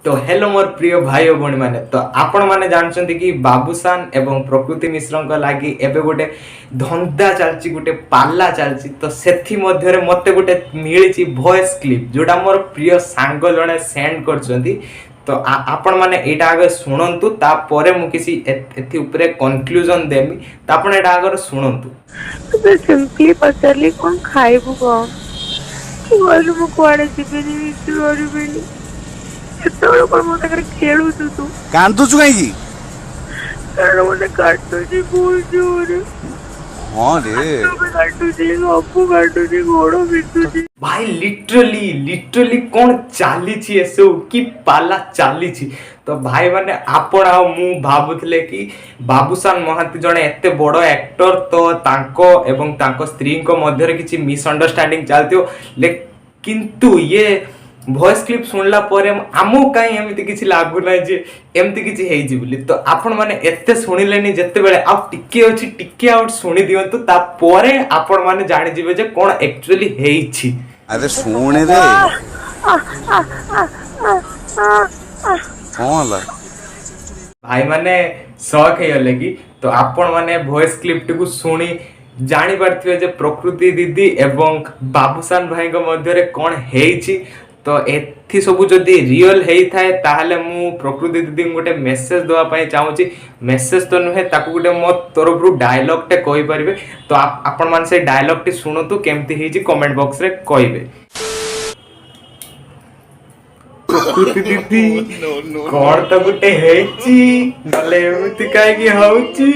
ତ ହେଲୋ ମୋର ପ୍ରିୟ ଭାଇ ଓ ଭଉଣୀମାନେ, ତ ଆପଣମାନେ ଜାଣିଛନ୍ତି କି ବାବୁସାନ ଏବଂ ପ୍ରକୃତି ମିଶ୍ରଙ୍କ ଲାଗି ଏବେ ଗୋଟେ ଧନ୍ଦା ଚାଲିଛି, ଗୋଟେ ପାଲା ଚାଲିଛି। ତ ସେଥିମଧ୍ୟରେ ମୋତେ ଗୋଟେ ମିଳିଛି ଭଏସ୍ କ୍ଲିପ୍, ଯୋଉଟା ମୋର ପ୍ରିୟ ସାଙ୍ଗ ଜଣେ ସେଣ୍ଡ କରିଛନ୍ତି। ତ ଆପଣମାନେ ଏଇଟା ଆଗ ଶୁଣନ୍ତୁ, ତାପରେ ମୁଁ କିଛି ଏଥି ଉପରେ କନକ୍ଲୁଜନ ଦେମି। ତ ଆପଣ ଏଇଟା ଆଗରେ ଶୁଣନ୍ତୁ। ତତେ ସିମ୍ପଲି ପଚାରିଲି, କଣ ଖାଇବୁ କଣ? ତୁ କହିଲୁ ମୁଁ କୁଆଡେ ଯିବିନି, କିଛି କରିବିନି। ସେତେବେଳେ କଣ ମୋ ସାଙ୍ଗରେ ଖେଳୁଛୁ ତୁ? କାନ୍ଦୁଛୁ କାହିଁକି? କାରଣ ମତେ କାଟୁଛି ବହୁତ ଜୋରେ। ହଁ ରେ। ହାତ ବି କାଟୁଛି, ସବୁ କାଟୁଛି, ଗୋଡ ବିନ୍ଧୁଛି। ଭାଇ, ଲିଟରାଲି ଲିଟରାଲି କ'ଣ ଚାଲିଛି ଏସବୁ? କି ପାଲା ଚାଲିଛି? ତ ଭାଇମାନେ, ଆପଣ ଆଉ ମୁଁ ଭାବୁଥିଲେ କି ବାବୁସାନ ମହାନ୍ତି ଜଣେ ଏତେ ବଡ଼ ଆକ୍ଟର, ତ ତାଙ୍କ ଏବଂ ତାଙ୍କ ସ୍ତ୍ରୀଙ୍କ ମଧ୍ୟରେ କିଛି ମିସଅଣ୍ଡରଷ୍ଟାଣ୍ଡିଂ ଚାଲିଥିବ। କିନ୍ତୁ ଇଏ ଭଏସ୍ କ୍ଲିପ୍ ଶୁଣିଲା ପରେ ଆମକୁ କାହିଁ ଏମିତି କିଛି ଲାଗୁନାହିଁ ଯେ ଏମିତି କିଛି ହେଇଛି ବୋଲି। ତ ଆପଣମାନେ ଏତେ ଶୁଣିଲେନି ଯେତେବେଳେ, ଆଉ ଟିକେ ଅଛି, ଟିକେ ଆଉ ଶୁଣି ଦିଅନ୍ତୁ, ତାପରେ ଆପଣମାନେ ଜାଣିଯିବେ ଯେ କ'ଣ ଆକ୍ଚୁଆଲି ହେଇଛି। ଆରେ ଶୁଣେ ରେ, କଣ ହେଲା? ଭାଇମାନେ ସକ୍ ହେଇଗଲେ କି? ତ ଆପଣମାନେ ଭଏସ୍ କ୍ଲିପ୍ଟିକୁ ଶୁଣି ଜାଣିପାରିଥିବେ ଯେ ପ୍ରକୃତି ଦିଦି ଏବଂ ବାବୁସାନ ଭାଇଙ୍କ ମଧ୍ୟରେ କ'ଣ ହେଇଛି। ତ ଏଥି ସବୁ ଯଦି ରିଅଲ ହେଇଥାଏ, ତାହେଲେ ମୁଁ ପ୍ରକୃତି ଦିଦିଙ୍କୁ ଗୋଟେ ମେସେଜ ଦେବା ପାଇଁ ଚାହୁଁଛି। ମେସେଜ ତ ନୁହେଁ, ତାକୁ ଗୋଟେ ମୋ ତରଫରୁ ଡାଇଲଗଟେ କହିପାରିବେ। ତ ଆପଣମାନେ ସେଇ ଡାଇଲଗଟି ଶୁଣନ୍ତୁ, କେମିତି ହେଇଛି କମେଣ୍ଟ ବକ୍ସରେ କହିବେ। ପ୍ରକୃତି ଦିଦି, କଣ ତ ଗୋଟେ ହେଇଛି, ନହେଲେ ଏମିତି କାହିଁକି ହଉଛି?